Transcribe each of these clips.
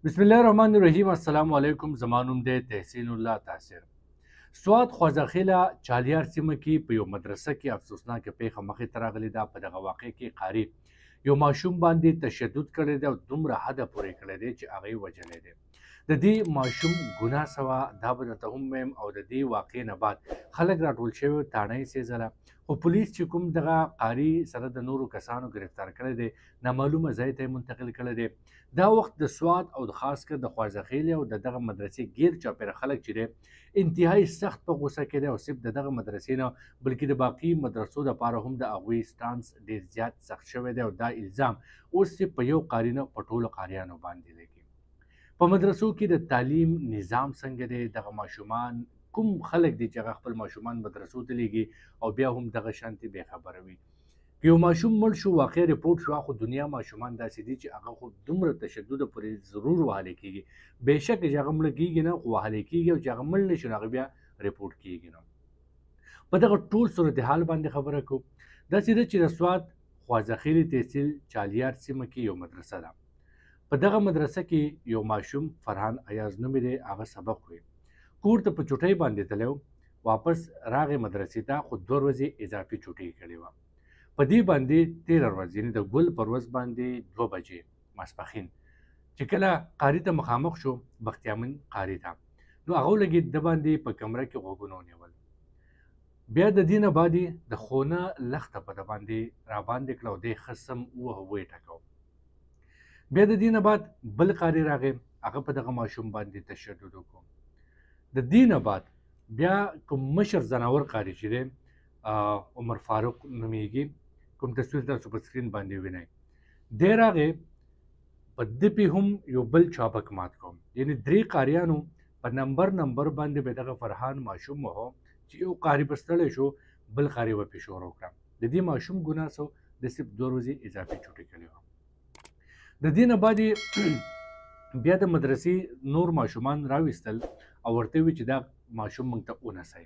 بسم الله الرحمن الرحیم. السلام علیکم. زما نوم دی تحسین الله تاثیر. سوات خوازخیله چالیار سیمه کې په یو مدرسه کې افسوسناکه پیښه مخې ته راغلې ده. په دغه واقع کې قاري یو ماشوم باندې تشدد کړی دی او دومره حده پورې کړی دی چې هغه یې وژلی دی. د دې ماشوم ګناه څه وه دا به درته هم وایم. او د دې واقع نه بعد خلک راټول شوي وو، تاڼه یې سېځله، خو پولیس چې کوم دغه قاري سره د نورو کسانو ګرفتار کړی دی، نامعلومه ځای ته یې منتقل کړی دی. دا وخت د سوات او د خاص کر د خوازخیلې او د دغه مدرسې ګیر چاپېره خلک چې دی انتهایي سخت په غوسه کې دی، او صرف د دغه مدرسې نه بلکې د باقي مدرسو دپاره هم د هغوی ستانس ډېر زیات سخت شوی دی. او دا الزام اوس صرف په یو قاري نه په ټولو قاریانو باندې لګي. په مدرسو کې د تعلیم نظام څنګه دی؟ دغه ماشومان کوم خلک دي چې هغه خپل ماشومان مدرسو ته لیږي او بیا هم دغه شانتې بې خبره وي؟ که یو ماشوم مړ شو، واقع رپورټ شو، خو دنیا ماشومان داسې دي چې هغه خو دومره تشدد پورې ضرور وهلی کېږي. بېشکه چې هغه مړ کېږي نه، خو وهلی کېږي، او چې هغه مړ نه شي نو هغه بیا رپورټ کېږي نه. په دغه ټول صورتحال باندې خبره کوو. داسې ده چې د سوات خوازخیلې تحصیل چالیار سیمه کې یو مدرسه ده. په دغه مدرسه کې یو ماشوم فرحان ایاز نومې دی، هغه سبق وی، کور ته په چوټۍ باندې تللی و، واپس راغی مدرسې ته، خو 2 ورځې اضافي چوټۍ کړې وه. په دې باندې تېره ورځ یعنې د ګل پر ورځ باندې 2 بجې ماسپښین چې کله قاري ته مخامخ شو، بختیامن قاري ته، نو هغه ولګېد ده باندې په کمره کې غوږونه ونیول. بیا د دې نه بعد یې د خونه لښته په ده باندې راباندې کړه او دی ښه سم ووهه، ویې ټکاوه. بیا د دې نه بعد بل قاري راغی، هغه په دغه ماشوم باندې تشدد وکړو. د دې نه بعد بیا کوم مشر ځناور قاري چې دی عمر فاروق نومېږي، کوم تصویر تاسو په سکرین باندې وینئ، دی راغی په ده پې هم یو بل چابک مات کړو. یعنې 3 قاریانو په نمبر نمبر باندې به دغه فرحان ماشوم وهو چې یو قاري به ستړی شو، بل قاري به پې شروع کړه. د دې ماشوم ګناه څه؟ د صرف 2 ورځې اضافي چوټي کړې وه. د دې نه بعد بیا د مدرسې نور ماشومان راویستل او ورته وی چې دا ماشوم موږ ته ونسئ.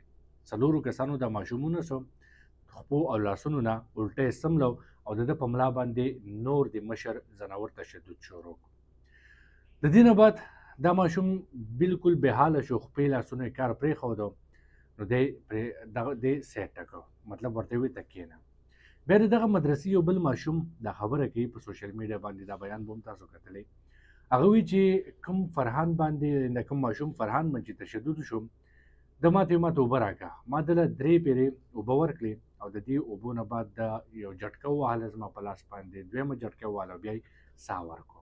4 کسانو دا ماشوم ونسو، خپو او لاسونو نه الټه یې سملو او د ده په ملا باندې نور د مشر ځناور تشدد شروع کړو. د دې نه بعد دا ماشوم بالکل بېحاله شو، خپې لاسونو یې کار پرېښودو، نو دی پرې دغه دی سیټ ټکو، مطلب ورته وی ته کښېنه. بیا د دغه مدرسې یو بل ماشوم دا خبره کوي په سوشل میډیا باندې، دا بیان به هم تاسو کتلی، هغه وی چې کوم فرحان باندې، د کوم ماشوم فرحان باندې چې تشدد شو، ده ماته ماته اوبه راکړه، ما ده له 3 پیرې اوبه ورکړې او د دې اوبو نه بعد ده یو جټکه ووهله زما په لاس باندې، دویمه جټکه ووهله او بیا یې ساه ورکړو.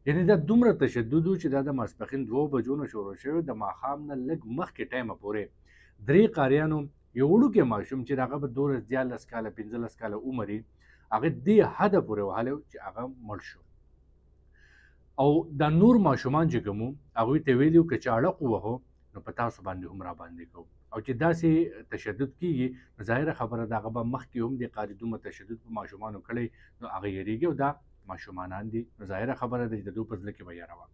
یعنې دا دومره تشدد و چې دا د ماسپښین 2 بجو نه شروع شوی، د ماښام نه لږ مخکې ټایمه پورې 3 قاریانو یو وړوکی ماشوم چې هغه به 12 13 کاله 15 کاله عمر یې، هغه دې حده پورې وهلی و چې هغه مړ شو. او دا نور ماشومان چې کوم وو هغوی ته ویلي وو که چاړه ووهو نو په تاسو باندې هم را باندې کوو، او چې داسې تشدد کېږي نو ظاهره خبره ده هغه به مخکې هم د قاري دومره تشدد په ماشومانو کړی نو هغه یېرېږي او دا ماشومانان دي، نو ظاهره خبره ده چې د دوی په زړه کې به یره وه.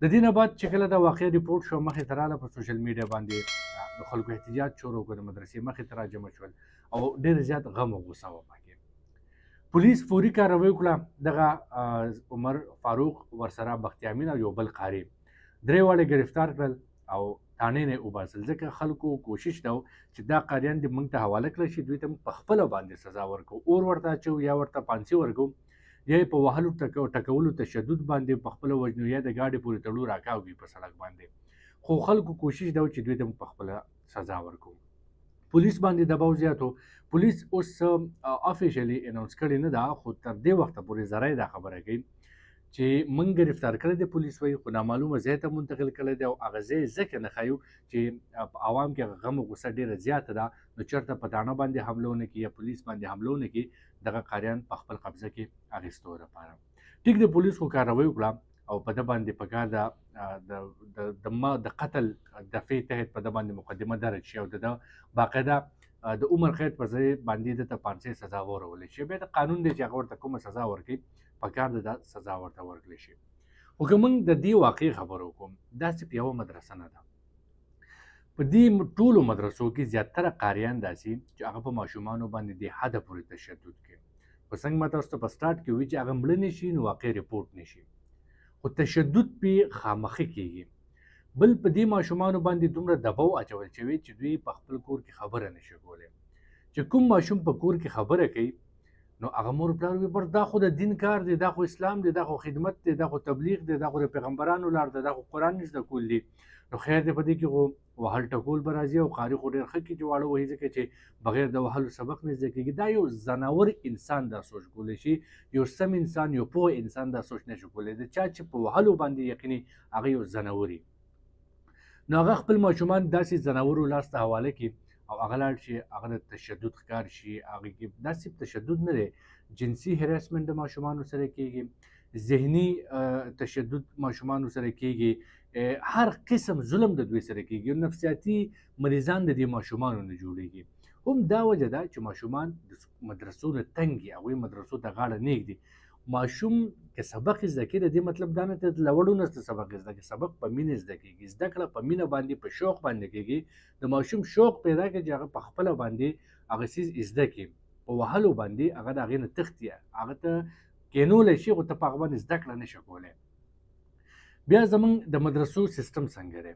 د دې نه بعد چې کله دا واقعه رپورټ شوه مخې ته راغله په سوشل میډیا باندې، د خلکو احتجاج شروع کړ، د مدرسې مخې ته راجمع شول او ډېر زیات غم او غوسه وه پکې. پولیس فوري کاروي وکړه، دغه عمر فاروق ورسره بختیامین او یو بل قاري 3 واړه ګرفتار کړل او تاڼې نه یې وباسل، ځکه خلکو کوشش دا و چې دا قاریان دې موږ ته حواله کړل شي، دوی ته موږ په خپله باندې سزا ورکوو، اور ورته اچوو یا ورته پانسي ورکوو یا یې په وهلو ټکولو تشدد باندې په خپله وژنو یا د ګاډي پورې تړو راکاږي په سړک باندې. خو خلکو کوشش دا و چې دوی ته موږ په خپله سزا ورکوو. پولیس باندې دباو زیات و. پولیس اوس افیشلی اناونس کړې نه ده، خو تر دې وخته پورې ذرایع دا خبره کوي چې موږ ګرفتار کړی دی پولیس وایي، خو نامعلومه ځای ته منتقل کړی دی او هغه ځای ځکه نه ښیو چې په عوام کې هغه غم او غوسه ډېره زیاته ده، نو چېرته په تاڼه باندې حمله ونه کړي یا پولیس باندې حمله ونه کړي، دغه قاریان په خپل قبضه کې اخیستو لپاره. ټیک د پولیس خو کاروي وکړه او په ده باندې پکار ده د قتل دفعې تحت په ده باندې مقدمه درج شي او د ده باقاعده د عمر قید په ځای باندې ده ته پانسۍ سزا ورول شي. بیا د قانون دی چې هغه ورته کومه سزا ورکړي پکار ده دا سزا ورته ورکړل شي. خو که موږ د دې واقعې خبره وکړو، دا صرف یوه مدرسه نه ده، په دې ټولو مدرسو کې زیاتره قاریان داسې چې هغه په ماشومانو باندې دې حده پورې تشدد کوي. خو څنګه ما تاسو ته په سټارټ کې وویل چې هغه مړه نه شي نو واقع رپورټ نه شي. خو تشدد پې خامخي کېږي. بل په دې ماشومانو باندې دومره دباو اچول شوی چې دوی په خپل کور کې خبره نشي کولی. چې کوم ماشوم په کور کې خبره کوي نو هغه مور پلار وي بر دا خو د دین کار دی، دا خو اسلام دی، دا خو خدمت دی، دا خو تبلیغ دی، دا خو د پیغمبرانو لار ده، دا خو قرآن زده کول دي، نو خیر دی په دې کې خو وهل ټکول به راځي او قاري خو ډېر ښه کړي چې واړه وهي، ځکه چې بغیر د وهلو سبق نه زده کېږي. دا یو ځناور انسان دا سوچ کولی شي، یو سم انسان، یو پوه انسان دا سوچ نه شي کولی. د چا چې په وهلو باندې یقیني هغه یو ځناوري، نو هغه خپل ماشومان داسې ځناورو لاس ته حواله کړي او هغه لاړ شي، هغه د تشدد ښکار شي. هغه کې داسې تشدد نه دی، جنسي هراسمنټ د ماشومانو سره کېږي، ذهني تشدد ماشومانو سره کېږي، هر قسم ظلم د دوی سره کېږي، نفسیاتي مریضان د دې ماشومانو نه جوړېږي. هم دا وجه ده چې ماشومان د مدرسو نه تنګ دي، هغوی مدرسو ته غاړه نه ږدي. ماشوم که سبق زده کړي د دې مطلب دا نه دی له وړو نه سبق زده کړي، سبق په مینه زده کېږي، زده کړه په مینه باندې په شوق باندې کېږي. د ماشوم شوق پیدا کړي چې هغه په خپله باندې هغه څیز زده کړي، په وهلو باندې هغه د هغې نه تښتي، هغه ته کینولی شي خو ته په هغه باندې زده کړه نه شي کولی. بیا زمونږ د مدرسو سیستم څنګه دی؟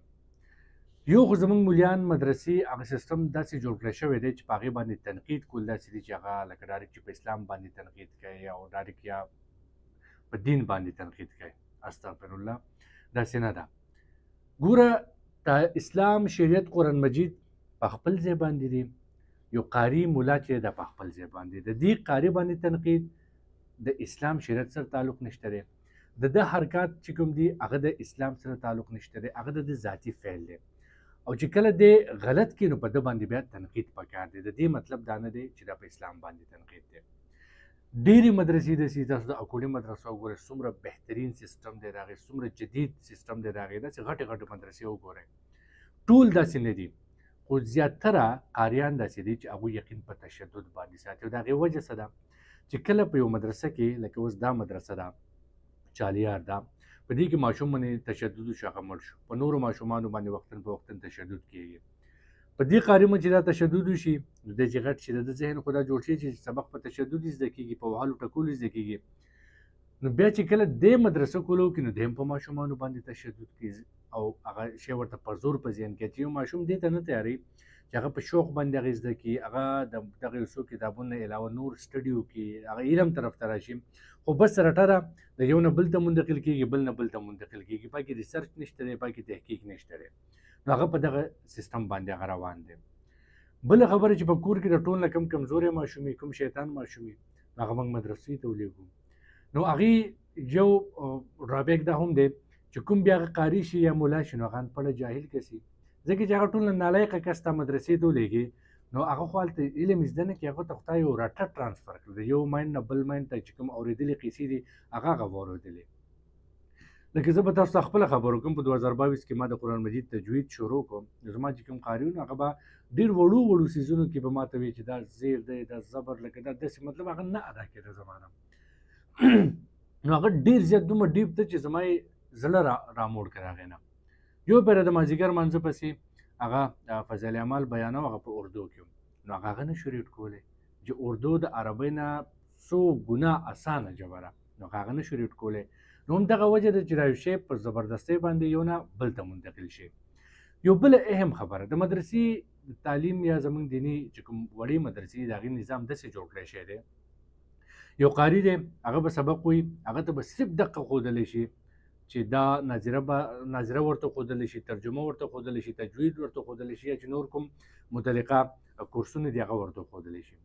یو خو زمونږ مولیان مدرسې هغه سیستم داسې جوړ کړی شوی دی چې په هغې باندې تنقید کول داسې دي چې هغه لکه ډایرکټ چې په اسلام باندې تنقید کوي او ډایرکټ یا په دین باندې تنقید کوي. استغفر الله، داسې نه ده. ګوره اسلام، شریعت، قرآن مجید په خپل ځای باندې دی، یو قاري مولا چې ده په خپل ځای باندې، د دې قاري باندې تنقید د اسلام شریعت سره تعلق نشته دی، د ده حرکات چې کوم دي هغه د اسلام سره تعلق نشته دی، هغه د ده ذاتي فعل دی. او چې کله دی غلط کړي نو په ده باندې بیا تنقید پکار دی. د دې مطلب دا نه دی چې دا په اسلام باندې تنقید دی. ډېرې مدرسې داسې، تاسو د اکوړي مدرسه وګورئ، څومره بهترین سیستم دی د هغې، څومره جدید سیستم دی د هغې، داسې غټې غټې مدرسې وګورئ. ټول داسې نه دي، خو زیاتره قاریان داسې دي چې هغوی یقین په تشدد باندې ساتي. او د هغې وجه څه ده چې کله په یو مدرسه کې، لکه اوس دا مدرسه ده چالیار ده، په دې کې ماشوم باندې تشدد وشو، هغه مړ شو، په نورو ماشومانو باندې وختن په وختن تشدد کېږي. په دې قاري باندې چې دا تشدد وشي نو دی چې غټ شي د ده ذهن خو دا جوړ شي چې سبق په تشدد زده کېږي، په وهلو ټکولو زده کېږي. نو بیا چې کله دې مدرسه کولو کې نو دی هم په ماشومانو باندې تشدد کوي او هغه شی ورته په زور په ذهن کې چې یو ماشوم دې ته نه تیاري چې هغه په شوق باندې هغه زده کړي، هغه د دغه یو څو کتابونو نه علاوه نور سټډي وکړي، هغه علم طرف ته راشي. خو بس رټه ده، د یو نه بل ته منتقل کېږي، بل نه بل ته منتقل کېږي، پکې ریسرچ نشته دی، پکې تحقیق نشته دی. نو هغه په دغه سیستم باندې هغه روان دی. بله خبره چې په کور کې د ټول نه کوم کمزوری ماشوم وي، کوم شیطان ماشوم وي، نو هغه موږ مدرسې ته ولېږو. نو هغې یو ډرابیک دا هم دی چې کوم بیا هغه قاري شي یا مولا شي نو هغه انپړه جاهل کس وي، ځکه چې هغه ټول نه نالایقه کس ته مدرسې ته ولېږي نو هغه خو هلته علم زده نه کړي، هغه ته خدای یو رټه ټرانسفر کړل، د یو ماین نه بل ماین ته چې کوم اورېدلې قیصې دي هغه هغه واورېدلې. لکه زه به تاسو ته خپله خبره وکړم، په 2022 کې ما د قرآن مجید تجوید شروع کړم. نو زما چې کوم قاري و نو هغه به ډېر وړو وړو څیزونو کې به ما ته وایي چې دا زیر دی، دا زبر، لکه دا داسې، مطلب هغه نه ادا کېده زما نه. نو هغه ډېر زیات دومره ډیپ ته چې زما یې زړه راموړ کړ هغې نه. یو پېره د مازدیګر مانځه پسې هغه فضیل اعمال بیانو، هغه په اردو کې و، نو هغه هغه نه شو ریډ کولی چې اردو د عربۍ نه څو ګنا اسانه ژبه ده، نو هغه هغه نه شو ریډ کولی. نو هم دغه وجه ده چې دا یو شی په زبردستۍ باندې یو نه بل ته منتقل شي. یو بله اهم خبره د مدرسې تعلیم یا زمونږ دیني چې کوم وړې مدرسې د هغې نظام داسې جوړ کړی شوی دی، یو قاري دی هغه به سبق وایي، هغه ته به صرف دقه ښودلی شي چې دا ناظره به ناظره ورته ښودلی شي، ترجمه ورته ښودلی شي، تجوید ورته ښودلی شي، یا چې نور کوم متعلقه کورسونه دي هغه ورته ښودلی شي.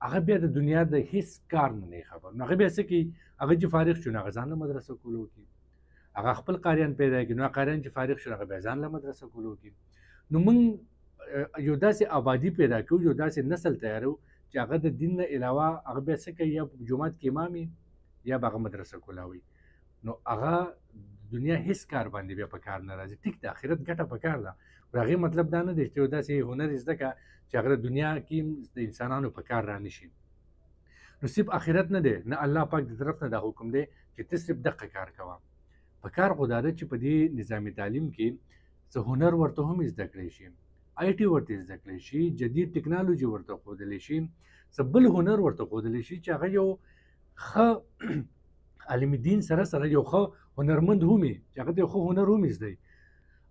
هغه بیا د دنیا د هیڅ کار نه دی خبر. نو هغه بیا څه کوي؟ هغه چې فارغ شو نو هغه ځان له مدرسه کولو کوي، هغه خپل قاریان پیدا کړي، نو قاریان چې فارغ شو هغه بیا ځان له مدرسه کولو کوي. نو موږ یو داسې آبادي پیدا کوو، یو داسې نسل تیارو چې هغه د دین نه علاوه هغه بیا څه کوي، یا په جومات کې امام وي یا به هغه مدرسه کولاوي. نو هغه دنیا هیڅ کار باندې بیا په کار نه راځي. ټیک د آخرت ګټه په کار ده، خو هغې مطلب دا نه دی چې یو داسې هنر زده کړه چې هغه د دنیا کې د انسانانو په کار را نشي. نو صرف آخرت نه دی، نه الله پاک د طرف نه دا حکم دی چې ته صرف دقه کار کوه. په کار خو دا ده چې په دې نظام تعلیم کې څه هنر ورته هم زده کړی شي، آی ټي ورته زده کړی شي، جدید ټکنالوژي ورته ښودلی شي، څه بل هنر ورته ښودلی شي چې هغه یو ښه عالم دین سره سره یو ښه هنرمند هم وي چې هغه ته یو ښه هنر هم زده،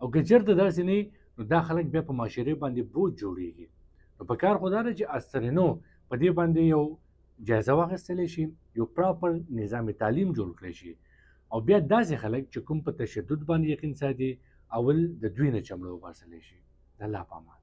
او که چېرته داسې نه نو دا خلک بیا په معاشرې باندې بوج جوړیږي. نو په کار خو دا ده چې استرینو په دې باندې یو جایزه واخیستلی شي، یو پراپر نظام تعلیم جوړ کړی شي، او بیا داسې خلک چې کوم په تشدد باندې یقین ساتي اول د دوی نه چمړه وباسلی شي. د الله په امان.